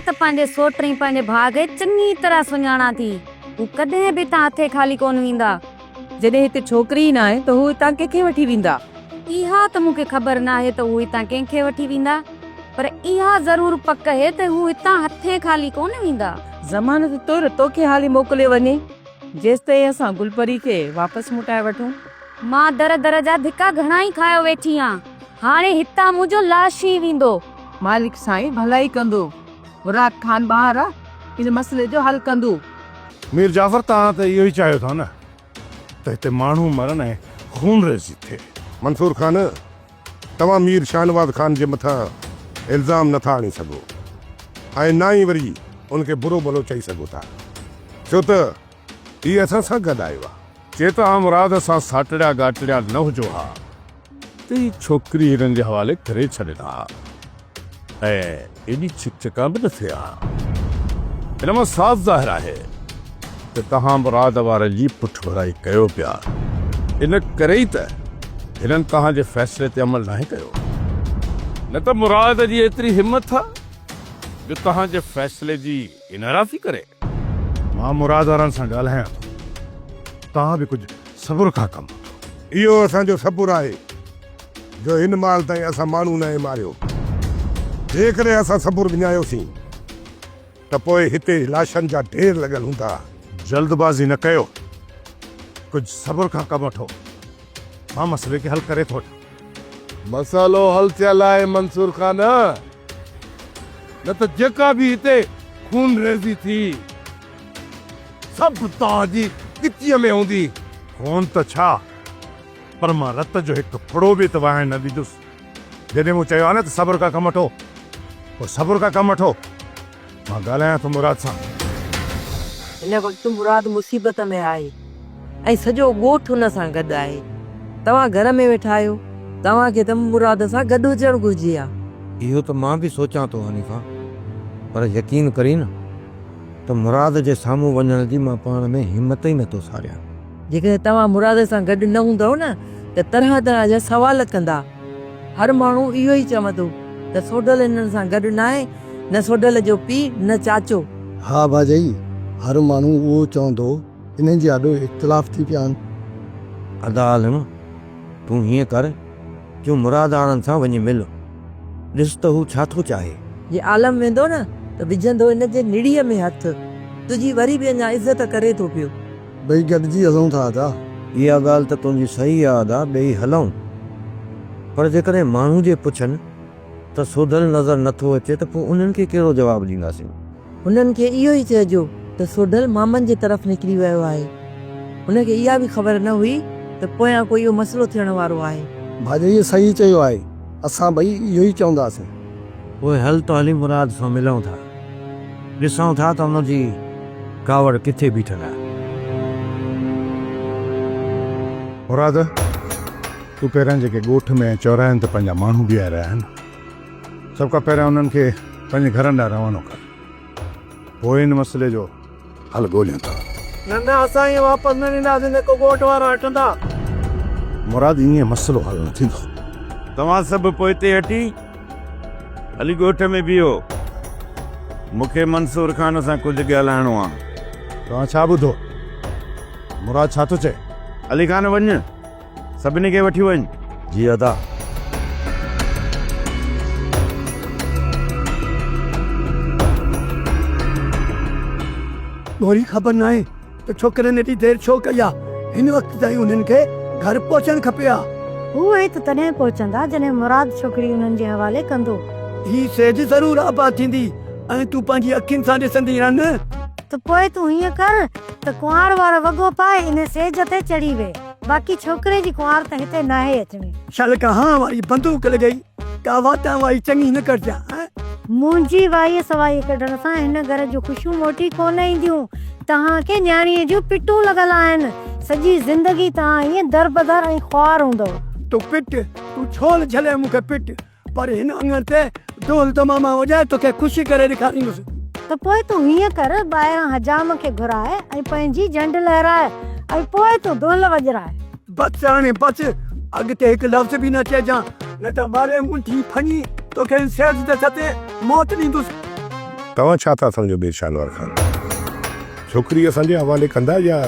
ته پنهنجي سوٽ ۽ پنهنجي ڀاء کي چڱي طرح سڃاڻان ٿي. هو ڪڏهن به هتان هٿين خالي ڪونه ويندا. جڏهن هتي ڇوڪري ئي ناهي ته هو هتان ڪنهن کي وٺي ويندا؟ اها ته مون کي خبر ناهي ته هو هتان ڪنهن کي وٺي ويندا، پر اها ضرور پڪ اهي ته هو هتان هٿين خالي ڪونه ويندا. ضمانت طور توکي هالي موڪليو وڃي، جيستائين اسان گل پري کي واپس موٽائي وٺون. مان در در جا ڌڪا گهڻا ئي کايو ويٺي آن، هاڻي هتان منهنجو لاش ئي ويندو. مالڪ سائين ڀلائي ڪندو. مراد خان ٻاهر آ، ان مسئلي جو حل ڪندو. مير جعفر توهان ته اهو ئي چاهيو ٿا نه ته هتي ماڻهو مرن ۽ خونريزي ٿئي. منصور خان، توهان مير شاهنواز خان جي مٿان الزام نه ٿا آڻي سگهو ۽ نه ئي وري ان کي برو ڀلو چئي سگهو ٿا، ڇو ته هي اسان سان گڏ آيو آهي. چي توهان مراد سان ساٽڙيا ڳاٽڙيا نه هجو ها ته هي ڇوڪري هنن جي حوالي ڪري ڇڏين ها ۽ ايڏي ڇڪ ڇڪان به نه ٿئي ها. ان مان صاف ظاهر آهي ته توهان مراد وارن جي پٺڀرائي ڪيو پيا، ان ڪري ئي ته هنن توهان جي فيصلي تي عمل ناهي ڪيو. نه ته مراد جي ايتري همٿ آ جو توهان جي فيصلي جي انحرافي ڪري. مان مراد وارن سان ڳالهايان ٿو، توهان به ڪجهه صبر کان ڪم وٺو. اهو اسان جو صبر آهي جو هن مهل تائين اسان ماڻهو ناهي ماريو. جيڪڏهن اسان صبر وڃايوسين ته پوء هتي لاشن جا ڍير لڳل هوندا. جلدبازي نه ڪيو، ڪجهه صبر کان ڪم وٺو، مان مسئلي کي حل ڪري ٿو وٺان. مسئلو حل ٿيل آهي منصور خان، نه ته جيڪا به هتي خونريزي ٿي سڀ توهان جي ڳچيء ۾ هوندي. خون ته ڇا، پر مان رت جو هڪ ڦڙو به ته وهائڻ نه ڏيندس. جڏهن مون چيو آهي نه ته صبر کان ڪم وٺو، پوء صبر کان ڪم وٺو. مان ڳالهايان ٿو مراد سان. هن وقت مراد مصيبت ۾ آهي ۽ سڄو ڳوٺ هن سان گڏ آهي. توهان گهر ۾ ويٺا آهيو، توهان کي ته مراد سان گڏ هجڻ گهرجي ها. اهو ته مان به سوچان ٿو حنيفه، پر يقين ڪرين ته مراد جي سامهون وڃڻ جي مان پاڻ ۾ همت ئي نٿو ساريان. جيڪڏهن توهان مراد سان گڏ نه هوندؤ نه ته طرح طرح جا سوال ڪندا. هر ماڻهو اهو ئي چوندو ته سوڍل هنن سان گڏ ناهي، نه سوڍل جو پيء نه چاچو. ها ڀاڄائي، هر ماڻهو اهو چوندو، انهن جي آڏو اختلاف ٿي پيا آهن. ادا عالم، تون هيئن ڪر جو مراد آڻن سان وڃي مل، ڏس ته هو ڇا ٿو چاهي. جي عالم ويندو نه ته وجهندو هن جي نڙيء ۾ هٿ، تنهنجي وري به اڃا عزت ڪري ٿو پيو. ٻئي گڏجي هلون ٿا ادا. اها ڳالهه ته تنهنجي صحيح آ ادا، ٻئي هلون، پر جيڪڏهن ماڻهو جي پڇن ته سوڍل نظر نه ٿو اچي ته پوء انهن کي ڪهڙو جواب ڏينداسين؟ هنن کي اهو ئي چئجو ته سوڍل مامن جي طرف نڪري ويو آهي. هن کي اها به خبر نه هئي ته پويان ڪو اهو مسئلو ٿيڻ وارو آهي. ڀاڄائيء صحيح چيو آهي. اسان ٻئي اهو ئي چونداسين. پوء هل ته هلي مراد سان ملون ٿا. ڏسون ٿا ته ان جي ڪاوڙ ڪٿي بيٺل آهي. مراد! تون پهريان جيڪي ڳوٺ ۾ ۽ چوراهن تي پنهنجا ماڻهو بيهاريا آهن، سڀ کان پهريان انهن کي پنهنجي گهرن ڏانهن روانو ڪر. پوء ان مسئلي جو حل ڳوليون ٿا. نه نه اسان ائين واپس نه وينداسين نه ڪو ڳوٺ وارا هٽندا. مراد ائين مسئلو حل نه ٿيندو. توهان سڀ پوئتي هٽي هلي ڳوٺ ۾ بيهو. مون کي منصور خان سان ڪجهه ڳالهائڻو آ. توهان ڇا ٻڌو؟ مراد ڇا ٿو چئي؟ علي خان وڃ. سڀني کي وٺي وڃ. جي ادا. ڳوري خبر ناهي ته ڇوڪرن ايڏي دير ڇو ڪئي آ، هن وقت تائين انهن کي گهر پهچڻ کپي ها. هو هت تڏهن پهچندا جڏهن مراد ڇوڪري انهن جي حوالي ڪندو. هي سيج ضرور آباد ٿيندي ۽ تون پنهنجي اکين سان ڏسندين رن. ته پوء تون هيئن ڪر ته ڪنوار وارو وڳو پائي انهي سيج تي چڙهي ويهه. باقي ڇوڪري جي ڪنوار ته هتي ناهي اچڻي. شل ڪهان واري بندوق لڳئي، ڪا واتان وائي چڱي نه ڪڍجان. منهنجي وائيء سوائيء ڪڍڻ سان هن گهر جون خوشيون موٽي ڪونه اينديون. توهان کي نياڻيء جون پٽون لڳل آهن. سڄي زندگي توهان ائين دربدر ۽ خوار هوندؤ. تون پٽ، تون ڇول جهلي مون کي پٽ. پر هن اڱڻ تي دهل دماما وڄائي توکي خوشي ڪري ڏيکاريندس. ته پوء تون هيئن ڪر، ٻاهران حجام کي گهراء ۽ پنهنجي جهنڊ لهراء ۽ پوء تون دهل وڄراء. بس هاڻي بس، اڳتي هڪ لفظ به نه چئجان، نه ته ماري منٺي ڦڻي توکي هن سيج تي ستي موت ڏيندس. توهان ڇا ٿا سمجهو مير شاهنواز خان؟ ڇوڪري اسان جي حوالي ڪندا يا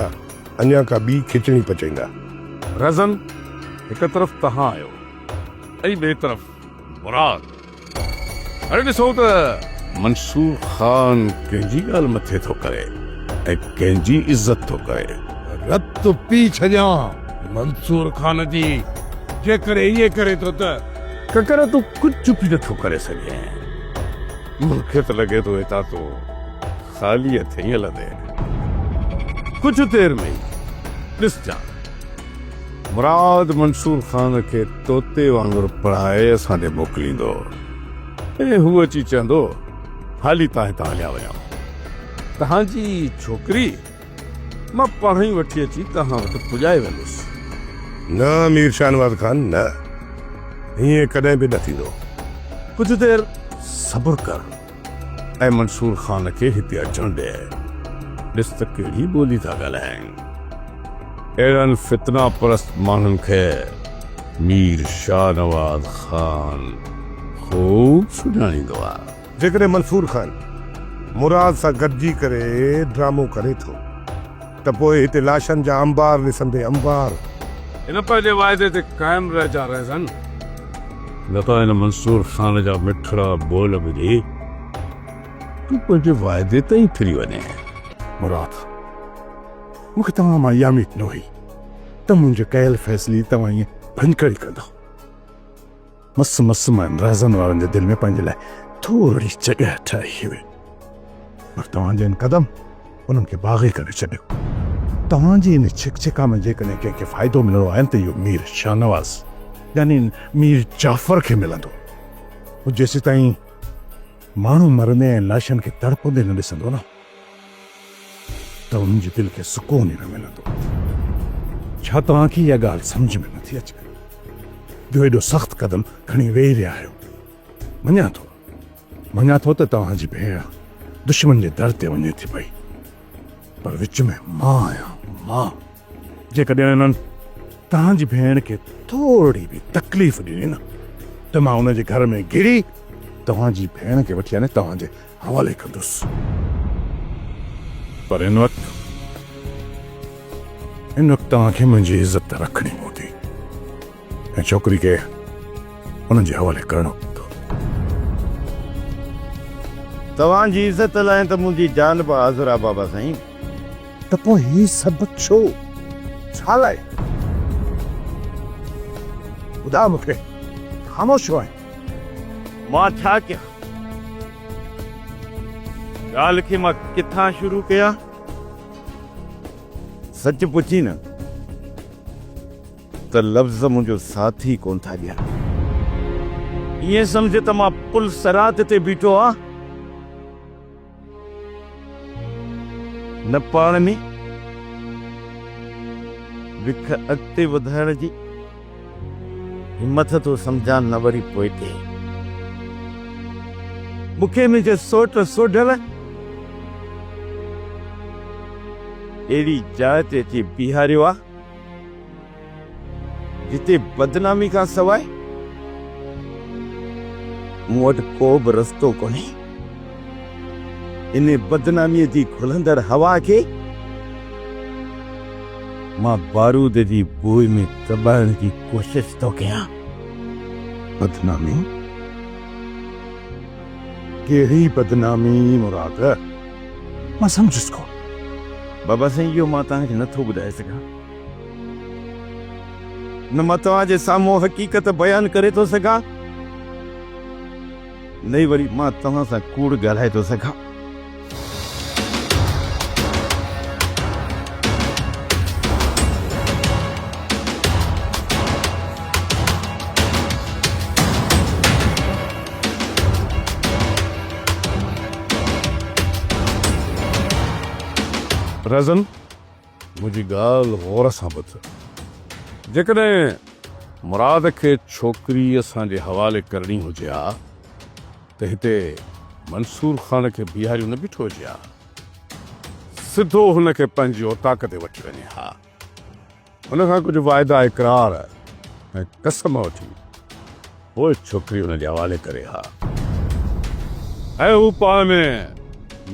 اڃا ڪا ٻي کچڻي پچائيندا؟ رزن، هڪ طرف توهان آهيو ۽ ٻئي طرف مراد. هاڻي ڏسون ته منصور خان ڪنهن جي ڳالهه مٿي ٿو ڪري ۽ ڪنهن جي عزت ٿو ڪري. رت پي ڇڏيان منصور خان جي جيڪڏهن ائين ڪري ٿو ته. ڪڪر تون ڪجهه به نٿو ڪري سگهين. مون کي ته لڳي ٿو هتان تون خالي هٿ ئي هلندين. ڪجهه دير ۾ ئي ڏسجان. مراد منصور خان کي طوطي وانگر پڙهائي اسان ڏي موڪليندو ۽ هو اچي چوندو، هالي تان هتان هليا وڃو. توهان جي ڇوڪري مان پاڻهئي وٺي اچي توهان وٽ پڄائي ويندس. نه مير شاهنواز خان نه، ائين ڪڏهن به نه ٿيندو. ڪجهه دير صبر ڪر ۽ منصور خان کي هتي اچڻ ڏي. ڏس ته ڪهڙي ٻولي ٿا ڳالهائين. اهڙن فتنه پرست ماڻهن کي مير شاهنواز خان خوب سڃاڻيندو آهي. جيڪڏهن منصور خان مراد سان گڏجي ڪري ڊرامو ڪري ٿو ته پوء هتي لاشن جا انبار ڏسندين انبار. هن پنهنجي واعدي تي قائم رهجان رهزن، نه ته هن منصور خان جا مٺڙا ٻول ٻڌي تون پنهنجي واعدي تان ئي ڦري وڃين. مراد، مون کي توهان مان اها اميد نه هئي ته منهنجي ڪيل فيصلي توهان ائين ڀڃڪڙي ڪندؤ. مس مس مان رهزن وارن جي دل ۾ پنهنجي لاء ٿورڙي جڳهه ٺاهي هئي، پر توهان جي ان قدم انهن کي باغي ڪري ڇڏيو. توهان جي ان ڇڪ ڇڪا ۾ جيڪڏهن ڪنهن کي فائدو ملڻو آهي ته اهو مير شاهنواز يعني مير جعفر کي ملندو. هو جيسيتائين ماڻهو مرندي ۽ لاشن کي تڙپندي نه ڏسندو نه، ته انهن جي دل کي سڪون ئي نه ملندو. ڇا توهان کي اها ڳالهه سمجهه ۾ نٿي اچي جو ايڏو سخت قدم کڻي ويهي رهيا آهيو؟ مڃان ٿو، مڃان ٿو ته توهان جي ڀيڻ دشمن جي در تي وڃي ٿي پئي، پر وچ ۾ مان آهيان، مان. جيڪڏهن انهن توهان جي ڀيڻ کي ٿورڙي به تڪليف ڏني نه ته مان ان جي گهر ۾ گهڙي توهان جي ڀيڻ کي وٺي آڻي توهان جي حوالي ڪندس. پر هن وقت هن وقت توهان کي منهنجي عزت رکڻي پوندي ۽ ڇوڪري کي انهن جي حوالي ڪرڻو پوندو. توهان جي عزت لاء ته منهنجي جان به حاضر آ بابا سائين. ته پوء هي سڀ ڇو؟ ڇا لاء؟ ٻڌاء مون کي، خاموش ڇو آهين؟ مان ڇا ڪيان؟ ڳالهه کي مان ڪٿان شروع ڪيان؟ سچ پڇين نه ته لفظ منهنجو ساٿ ئي ڪونه ٿا ڏين. ائين سمجهه ته مان پل صراط تي بيٺو آهيان. نه پاڻ ۾ وک اڳتي وڌائڻ جي همٿ ٿو سمجهان نه وري پوئتي. مون کي منهنجي سوٽ سوڍل اهڙي جاء تي اچي بيهاريو آ، جتي بدنامي کان سواء مون وٽ ڪو به رستو ڪونهي. انهي بدناميء جي گهلندڙ هوا کي مان بارود جي بوء ۾ دٻائڻ جي ڪوشش ٿو ڪيان. بدنامي؟ ڪهڙي بدنامي مراد؟ مان سمجهيس ڪونه. بابا سائين اهو مان توهان کي نٿو ٻڌائي سگهان. نه مان توهان جي سامهون حقيقت بيان ڪري ٿو سگهان، نه ئي وري مان توهان سان ڪوڙ ڳالهائي ٿو سگهان. رزن! منهنجي ڳالهه غور سان ٻڌ. جيڪڏهن مراد کي ڇوڪري اسان جي حوالي ڪرڻي هجي ها ته هتي منصور خان کي بيهاريو نه بيٺو هجي ها. سڌو هن کي پنهنجي اوطاق تي وٺي وڃي ها. هن کان ڪجهه واعدا اقرار ۽ قسم وٺي پوء ڇوڪري هن جي حوالي ڪري ها ۽ هو پاڻ ۾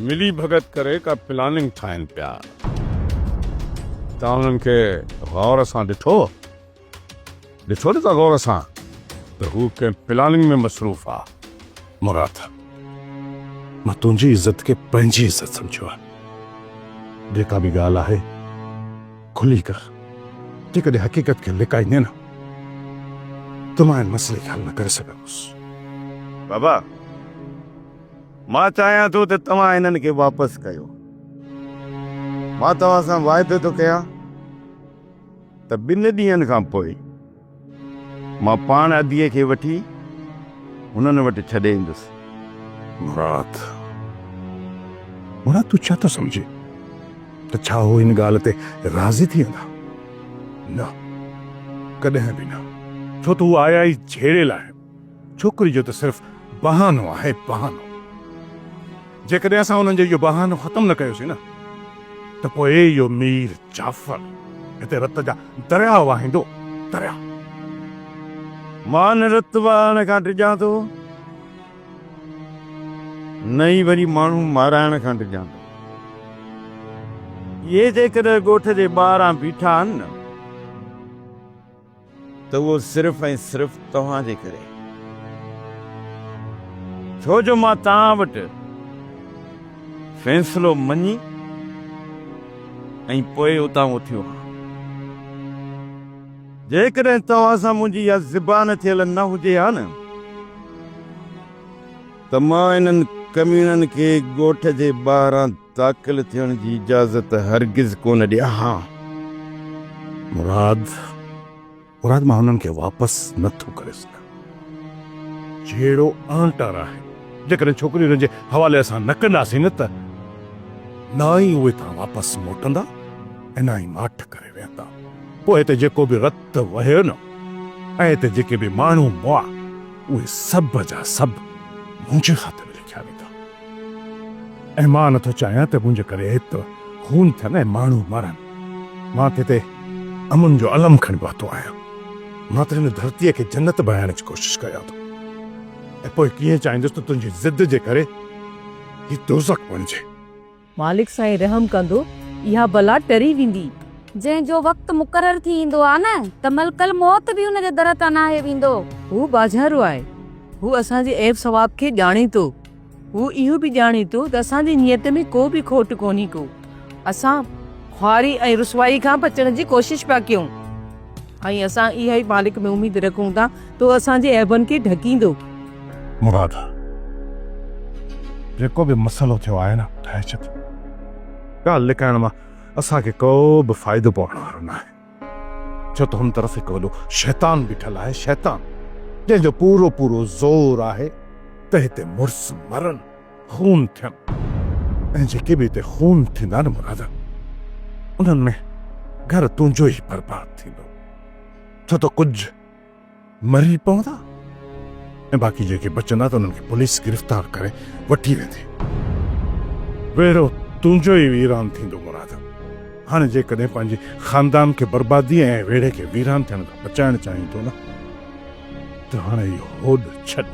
ملي ڀڳت ڪري ڪا پلاننگ ٺاهين پيا. توهان انهن کي غور سان ڏٺو؟ ڏٺو نه ٿا غور سان ته هو ڪنهن پلاننگ ۾ مصروف آ. مراد، مان تنهنجي عزت کي پنهنجي عزت سمجهيو آهي. جيڪا به ڳالهه آهي کلي ڪر. جيڪڏهن حقيقت کي لڪائيندين نه ته مان ان مسئلي کي حل نه ڪري سگهندس. بابا، مان چاهيان ٿو ته توهان هنن کي واپس ڪيو. مان توهان سان واعدو ٿو ڪيان ته ٻن ڏينهن کان پوء مان پاڻ اديء کي وٺي هنن وٽ ڇڏي ايندس. مراد، مراد تون ڇا ٿو سمجهين ته ڇا هو ان ڳالهه تي راضي ٿي ويندا؟ نه، ڪڏهن به نه، ڇو ته هو آيا ئي جهيڙي لاء. ڇوڪري جو ته صرف بهانو آهي، بهانو. جيڪڏهن اسان انهن جو اهو بهانو ختم نه ڪيوسين نه ته پوء اهو مير جعفر هتي رت جا درياء وهائيندو، درياء. مان نه رت وهائڻ کان ڊڄان ٿو، نه ئي وري ماڻهو مارائڻ کان ڊڄان ٿو. اهي جيڪڏهن ڳوٺ جي ٻاهران بيٺا آهن نه ته اهو صرف ۽ صرف توهان جي ڪري، ڇو جو مان توهان وٽ فيصلو مڃي ۽ پوء اتان اٿيو هان. جيڪڏهن توهان سان منهنجي اها زبان ٿيل نه هجي ها نه ته مان انهن ڪميڻن کي ڳوٺ جي ٻاهران داخل ٿيڻ جي اجازت هرگز ڪونه ڏيان ها. مراد، مراد مان هنن کي واپس نه ٿو ڪري سگهان. جهيڙو اڻٽر آهي. جيڪڏهن ڇوڪري هنن جي حوالي اسان نه ڪنداسين نه ته نه ئي اهي هتان واپس موٽندا ۽ نه ئي ماٺ ڪري ويهندا. پوء هتي جيڪو به رت وهيو نه ۽ هتي جيڪي به ماڻهو مئا اهي سڀ جا سڀ منهنجي کاتي ۾ لکيا ويندا. ۽ مان نٿو چاهيان ته منهنجي ڪري هت خون ٿين ۽ ماڻهو مرن. مان ته هتي امن جو علم کڻي پهتو آهيان. مان ته هن ڌرتيء کي جنت بڻائڻ جي ڪوشش ڪريان ٿو ۽ پوء ڪيئن چاهيندس ته تنهنجي ضد جي ڪري هي دوزخ بڻجي. مالڪ سائين رحم ڪندو، اها بلا ٽري ويندي. جنهن جو وقت مقرر ٿي ايندو آ نه ته ملڪ الموت به ان جي در تان ناهي ويندو. هو ٻاجهارو آهي. هو اسان جي عيب ثواب کي ڄاڻي ٿو. هو اهو به ڄاڻي ٿو ته اسان جي نيت ۾ ڪو به کوٽ ڪونهي ڪو. اسان خواري ۽ رسوائي کان بچڻ جي ڪوشش پيا ڪيون ۽ اسان اها ئي مالڪ ۾ اميد رکون ٿا ته هو اسان جي عيبن کي ڍڪيندو. مراد، جيڪو به مسئلو ٿيو آهي نه ٺاهي ڇڏ. ڳالهه لڪائڻ مان اسان کي ڪو به فائدو پوڻ وارو ناهي. ڇو ته هن طرف هڪ وڏو شيطان بيٺل آهي، شيطان، جنهن جو پورو پورو زور آهي ته هتي مڙس مرن، خون ٿين ۽ جيڪي به هتي خون ٿيندا نه مراد، انهن ۾ گهر تنهنجو ئي برباد ٿيندو، ڇو ته ڪجهه مري پوندا ۽ باقي جيڪي بچندا ته انهن کي پوليس گرفتار ڪري وٺي ويندي. ويڙهو تنهنجو ئي ويران ٿيندو مراد. هاڻي جيڪڏهن پنهنجي خاندان کي بربادي ۽ ويڙهي کي ويران ٿيڻ کان بچائڻ چاهين ٿو نه ته هاڻي اهو هوڏ ڇڏ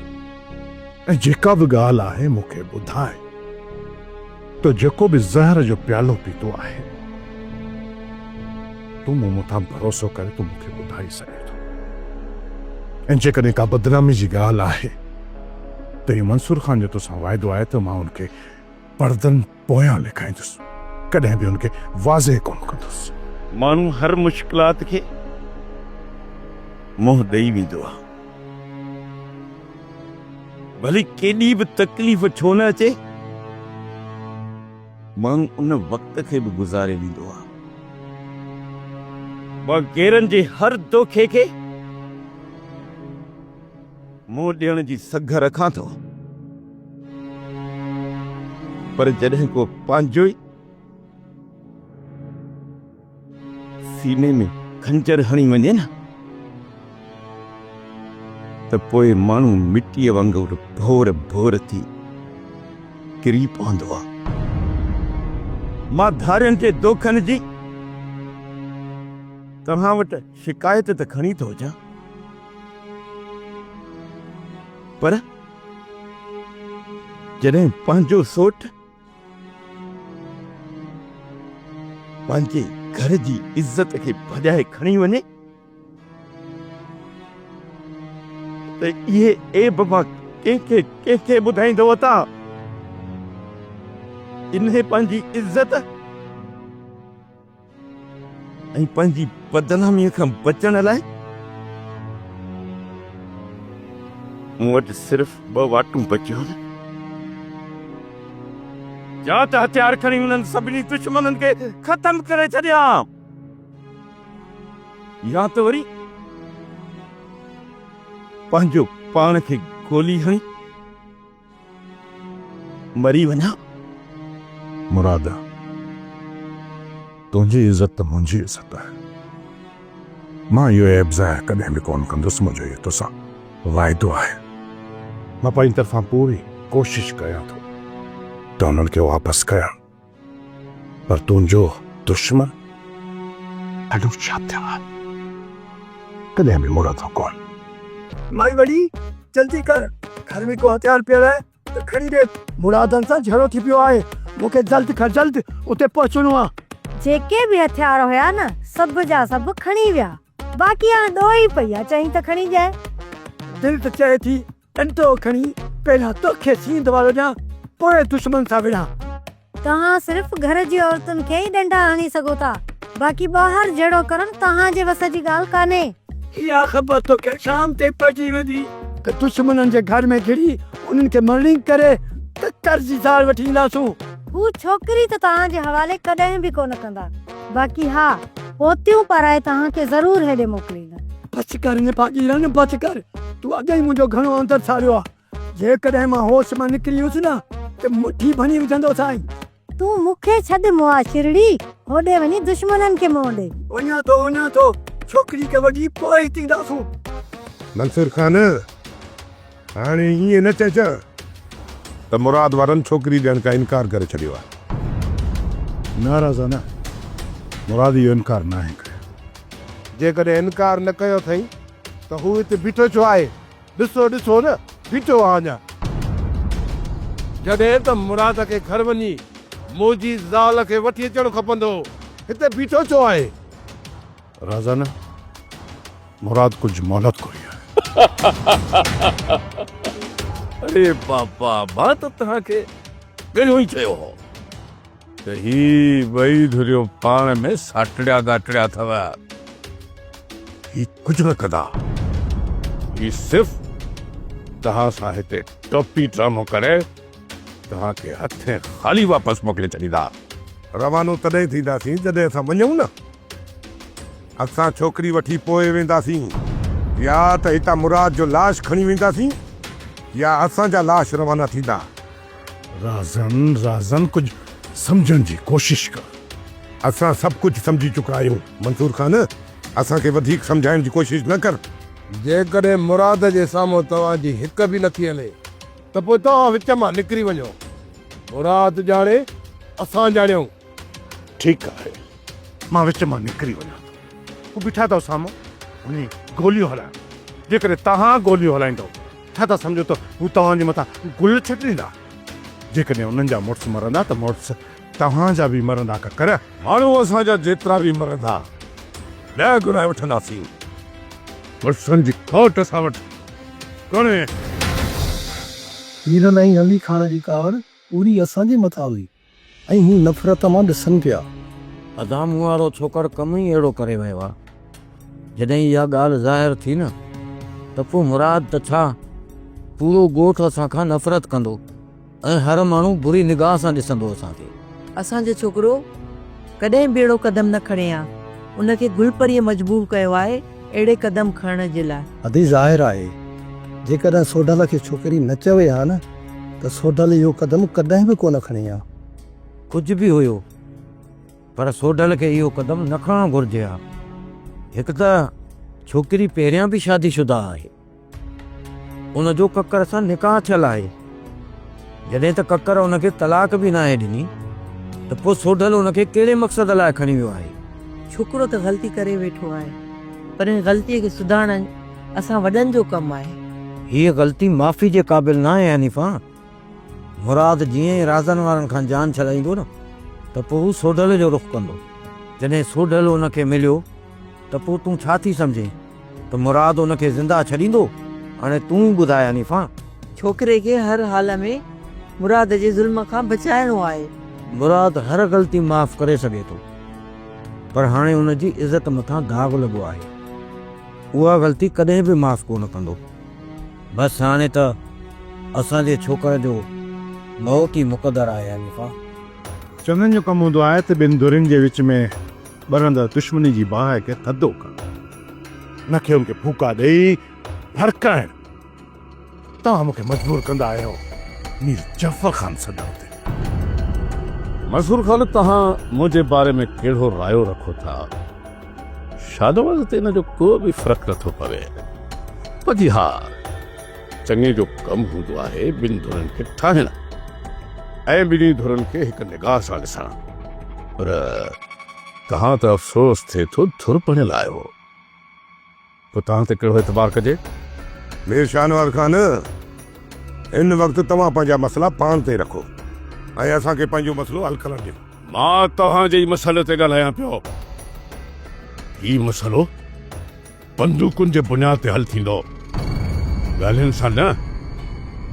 ۽ جيڪا به ڳالهه آهي مون کي ٻڌاء. تو جيڪو به زهر جو پيالو پيتو آهي، تون مون مٿان ڀروسو ڪري تون مون کي ٻڌائي سگهين ٿو. ۽ جيڪڏهن ڪا بدنامي جي ڳالهه آهي ته اهو منصور خان جو توسان واعدو آهي ته مان ان کي پردن پويان لکائيندس، ڪڏهن به ان کي واضح ڪونه ڪندس. ماڻهو هر مشڪلات کي منهن ڏئي ويندو آهي. ڀلي ڪيڏي به تڪليف ڇو نه اچي، ماڻهو ان وقت کي به گذاري ويندو آهي. مان غيرن جي هر دوکي کي منهن ڏيڻ جي سگهه رکان ٿو، پر جڏهن ڪو پنهنجو ئي سيني ۾ خنجر هڻي وڃي نه ته پوء ماڻهو مٽيء وانگر ڀور ڀور ٿي ڪري پوندو آهي. مان ڌارين جي دوکن جي توهان وٽ شڪايت ته کڻي ٿو اچان، پر جڏهن پنهنجو سوٽ. پنهنجي گهر جي عزت کي ڀڄائي کڻي وڃي ته اهي عيب مان ڪنهن کي ڪنهن کي ٻڌائيندو وتان؟ انهي پنهنجي عزت ۽ پنهنجي بدناميء کان بچڻ لاء مون وٽ صرف ٻه واٽون بچيون آهن. يا ته هٿيار کڻي انهن سڀني دشمنن کي ختم ڪري ڇڏيان يا ته وري پنهنجو پاڻ کي گولي هڻي مري وڃان. مراد، تنهنجي عزت ته منهنجي عزت آهي. مان اهو عيب ظاهر ڪڏهن به ڪونه ڪندس، منهنجو اهو توسان واعدو آهي. مان پنهنجي طرفان پوري ڪوشش ڪيان ٿو ته انهن کي واپس ڪيان، پر تنهنجو دشمن ڏاڍو شاطر آهي، ڪڏهن به مڙندو ڪونه. مائي وڙي، جلدي ڪر، گهر ۾ ڪو هٿيار پيل آهي ته کڻي ڏي. مرادن سان جهيڙو ٿي پيو آهي، مون کي جلد کان جلد اتي پهچڻو آهي. جيڪي به هٿيار هيا نه، سڀ جا سڀ کڻي ويا. باقي هاڻ ڏوهه ئي پئي آ، چئين ته کڻي ڄائي. دل ته چئي ٿي ڏنڊو کڻي پهريان توکي سينڌ وارو ڏيان، پوء دشمن سان وڙهان. توهان صرف گهر جي عورتن کي ئي ڏنڊا هڻي سگهو ٿا، باقي ٻاهر جهيڙو ڪرڻ توهان جي وس جي ڳالهه ڪانهي. اها خبر توکي شام تائين پئجي ويندي ته دشمنن جي گهر ۾ گهڙي انهن کي مرڻينگ ڪري ڪڪر جي زال وٺي اينداسون. هو ڇوڪري ته توهان جي حوالي ڪڏهن به ڪونه ڪندا، باقي ها پوتيون پارائي توهان کي ضرور هيڏي موڪليندا. بس ڪر نڀاڳي رن، بس ڪر، تون اڳ ئي منهنجو گهڻو اندر ساڙيو آ. جيڪڏهن مان هوش مان نڪري ويس نه ته مٺي ڀڃي وجهندوسانء. تون مون کي ڇڏ مئا شرڙي، هوڏي وڃي دشمنن کي منهن ڏي. وڃان ٿو، وڃان ٿو، ڇوڪري کي وٺي پوء هت اينداسون. منصور خان، هاڻي ائين نه چئجان ته مراد وارن ڇوڪري ڏيڻ کان انڪار ڪري ڇڏيو آهي. نه رضا نه، مراد اهو انڪار ناهي ڪيو. جيڪڏهن انڪار نه ڪيو اٿئي ته هو هتي بيٺو ڇو آهي؟ ڏسو ڏسو نه بيٺو آ اڃا. جڏهن ته مراد کي گهر وڃي منهنجي زال کي وٺي اچڻ کپندو هو، هتي بيٺو ڇو آهي؟ رازا نه، مراد ڪجهه مهلت گهري آهي. اڙي بابا، مان ته توهان کي پهريون ئي چيو هو ته هي ٻئي ڌريون پاڻ ۾ ساٽڙيا ڳاٽڙيا اٿو. هي ڪجهه نه ڪندا. هي صرف توهان سان هتي ٽوپي ڊرامو ڪري توهان کي هٿين خالي واپس موڪلي ڇڏيندا. روانو تڏهن ٿينداسين جڏهن اسان وڃون نه. اسان ڇوڪري وٺي پوء وينداسين. يا ته هتان مراد جو لاش کڻي وينداسين يا اسان جا لاش روانا ٿيندا. رازن، رازن ڪجهه سمجهڻ جي ڪوشش ڪر. اسان سڀ ڪجهه سمجهي چڪا آهيون منصور خان، اسان کي وڌيڪ سمجهائڻ جي ڪوشش نه ڪر. جيڪڏهن مراد جي سامهون توهان جي هڪ به نٿي هلي ته پوء توهان وچ مان نڪري وڃو. مراد ڄاڻي، اسان ڄاڻيون. ٺيڪ آهي، مان وچ مان نڪري وڃان ٿو. هو بيٺا اٿو سامهون، وڃي گوليون هلايو. جيڪڏهن توهان گوليون هلائيندؤ ڇا ٿا سمجهو ته هو توهان جي مٿان گل ڇٽيندا؟ جيڪڏهن انهن جا مڙس مرندا ته مڙس توهان جا به مرندا ڪڪر. ماڻهو اسان جا جيترا به مرندا، ٻيا گهرائي وٺنداسين. مڙسن جي کوٽ اسان وٽ ڪونهي. ميرن ۽ علي خان جي ڪاوڙ پوري اسان جي مٿان هئي. ۽ هو نفرت مان ڏسن پيا. ادا مون وارو ڇوڪر ڪم ئي اهڙو ڪري ويو آ. جڏهن اها ڳالهه ظاهر ٿي نه ته پوء مراد ته ڇا پورو ڳوٺ اسان کان نفرت ڪندو ۽ هر ماڻهو بري نگاهه سان ڏسندو اسان کي. اسان جو ڇوڪرو ڪڏهن به اهڙو قدم نه کڻي ها. ان کي گل پريء مجبور ڪيو آهي اهڙي قدم کڻڻ جي لاء. ادي ظاهر آهي جيڪڏهن سوڍل کي ڇوڪري نه چوي ها نه ته سوڍل اهو قدم ڪڏهن به ڪونه کڻي ها. ڪجهه به هيو پر سوڍل کي اهو قدم نه کڻڻ گهرجي ها. هڪ ته ڇوڪري پهريان به شادي شده آهي. ان جو ڪڪر سان نڪاح ٿيل آهي. جڏهن ته ڪڪر ان کي طلاق به ناهي ڏني ته پوء سوڍل ان کي ڪهڙي مقصد لاء کڻي ويو آهي؟ ڇوڪرو ته غلطي ڪري ويٺو آهي پر ان غلطيء کي سڌارڻ اسان وڏن جو ڪم آهي. هيء غلطي معافي جي قابل ناهي حنيفا. مراد جيئن ئي رازن وارن کان جان ڇڏائيندو نه ته پوء هو سوڍل جو رخ ڪندو. جڏهن سوڍل ان کي مليو ته پوء تون ڇا ٿي سمجهين ته مراد ان کي زنده ڇڏيندو؟ هاڻي تون ئي ٻڌاء حنيفان. ڇوڪري کي هر حال ۾ مراد جي ظلم کان بچائڻو آهي. مراد هر غلطي معاف ڪري سگهي ٿو پر هاڻي ان جي عزت مٿان داغ لڳو آهي. اها غلطي ڪڏهن به معاف ڪو نه ڪندو. بس هاڻي ته اسان جي ڇوڪر جو موت ئي مقدر آهي حنيفا. چڱن جو ڪم هوندو آهي ته ٻن ڌرين جي وچ ۾ ٻرندڙ دشمني جي باهه کي ٿڌو ڪرڻ، نه ڪي ان کي ڦوڪا ڏيئي ڀڙڪائڻ. توهان مون کي مجبور ڪندا آهيو مير جعفر خان سڏڻ تي. منصور خان توهان منهنجي باري ۾ ڪهڙو رايو رکو ٿا؟ شاهنواز تي ان جو ڪو به فرق نٿو پوي. پر جي ها، چڱي جو ڪم هوندو آهي ٻن ڌرين کي ٺاهڻ ۽ ٻنهي ڌرين کي هڪ نگاهه سان ڏسڻ. پر توهان ته افسوس ٿئي ٿو ڌر بڻيل آهيو. پوء توهان تي ڪهڙو اعتبار ڪجي؟ مير شاهنواز خان، هن وقت توهان پنهنجا مسئلا پاڻ تي رکو ۽ اسان کي پنهنجو مسئلو حل ڪرڻ ڏيو. مان توهان جي ئي مسئلي تي ڳالهايان پيو. هي مسئلو بندوقن جي بنياد تي حل ٿيندو، ڳالهين سان نه.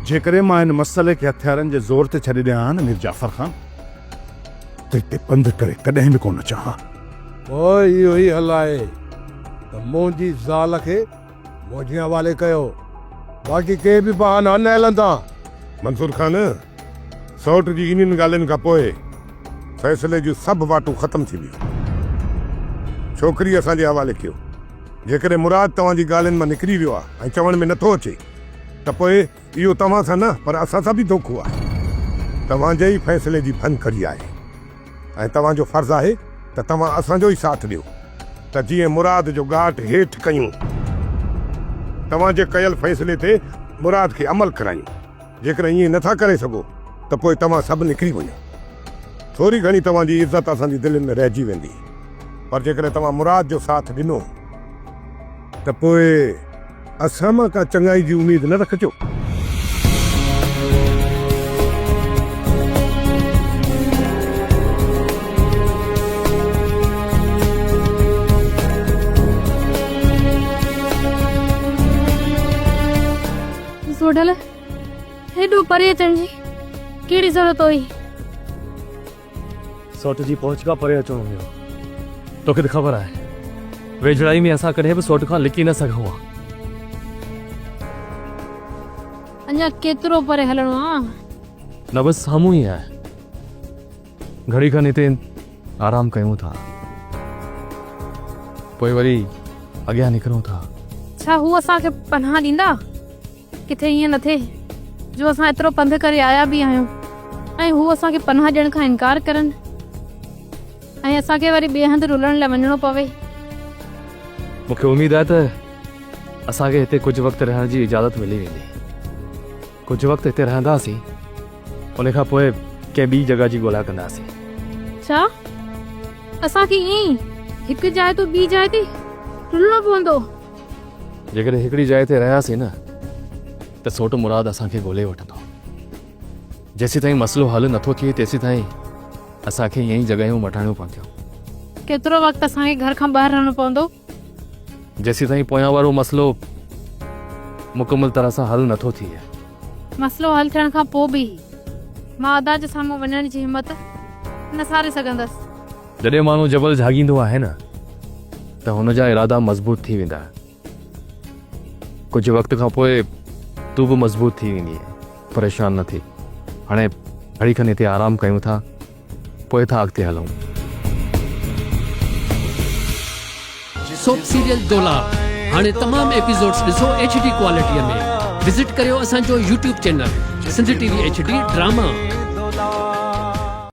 جيڪڏهن مان هن مسئلي کي هٿيارن جي زور تي ڇڏي ڏيان ها نه مير جعفر خان، ته هتي پنڌ ڪري ڪڏهن به ڪونه اچان ها. پوء اهو ئي حل آهي ته منهنجي زال کي منهنجي حوالي ڪيو، باقي ڪي به بهانا نه هلندا. منصور خان، سئوٽ جي انهن ڳالهين کان پوء فيصلي جون سڀ واٽون ختم ٿي ويون. ڇوڪري اسان جي حوالي ڪيو. جيڪڏهن مراد توهان جي ڳالهين مان نڪري ويو آهي ۽ چوڻ ۾ نٿو اچي ته پوء اهو توهان سان نه پر اسان سان به دوکو آهي. توهان جي ئي فيصلي جي ڀڃڪڙي آهي. ۽ توهان جو فرض آهي ته توهان اسان جو ئي ساٿ ڏيو ته جيئن مراد جو ڳاٽ هيٺ ڪيون. توهان جي ڪيل فيصلي تي مراد کي عمل ڪرايون. جيڪڏهن ائين نه ٿا ڪري سگهو ته پوء توهان سڀ نڪري وڃو. ٿوري گهڻي توهان جي عزت اسان جي دلين ۾ رهجي ويندي. پر جيڪڏهن توهان مراد جو ساٿ ڏنو ته پوء اسان مان ڪا چڱائي جي اميد نه رکجو. سوڍل، هيڏو پري اچڻ جي ڪهڙي ضرورت هئي؟ سوٽ جي پهچ کان پري اچڻو هيو. توکي ته خبر آهي، ويجهڙائي ۾ اسان ڪڏهن به سوٽ کان لڪي نه سگهون ها. اڃا ڪيترو پري هلڻو آ؟ نه بس سامهون ئي آهي. گهڙي کن هتي آرام ڪيون ٿا. پوء وري اڳيان نڪرون ٿا. ڇا هو اسان کي پناهه ڏيندا؟ ڪٿي ائين نه ٿئي جو اسان ايترو پنڌ ڪري آيا به آهيون ۽ هو اسان کي پناهه ڏيڻ کان انڪار ڪرن ۽ اسان کي وري ٻئي هنڌ رلڻ لاء وڃڻو پوي. مون کي اميد آهي ته اسان کي هتي ڪجهه وقت رهڻ جي اجازت ملي ويندي. ڪجهه وقت هتي رهنداسين، ان کان پوء ڪنهن ٻي جڳهه جي ڳولا ڪنداسين. ڇا اسان کي ائين ئي هڪ جاء تان ٻي جاء تي رلڻو پوندو؟ جيڪڏهن هڪڙي جاء تي رهياسين نه ته سوٽ مراد اسان کي ڳولي وٺندو. جيسيتائين مسئلو حل نٿو ٿئي تيسيتائين اسان کي ائين ئي جڳهيون مٽائڻيون پونديون. ڪيترو وقت اسان کي گهر کان ٻاهر رهڻو پوندو؟ جيسيتائين پويان وارو مسئلو مڪمل طرح سان حل نٿو ٿئي. مسئلو حل ٿيڻ کان پوء به مان ادا جي سامهون وڃڻ جي همت نه ساري سگهندس. جڏهن ماڻهو جبل جهاڳيندو آهي نه ته هن جا ارادا مضبوط ٿي ويندا آهن. ڪجهه وقت کان پوء تون به مضبوط ٿي ويندينء. پريشان نه ٿي. هاڻي گهڙي کن هتي آرام ڪيون ٿا، پوء ٿا اڳتي هلون. سوپ سيريل دولاب هاڻي تمام ايپيسوڊز ڏسو ايڇ ڊي ڪوالٽي ۾ وزٽ ڪريو اسان جو YouTube channel Sindh T V H D drama.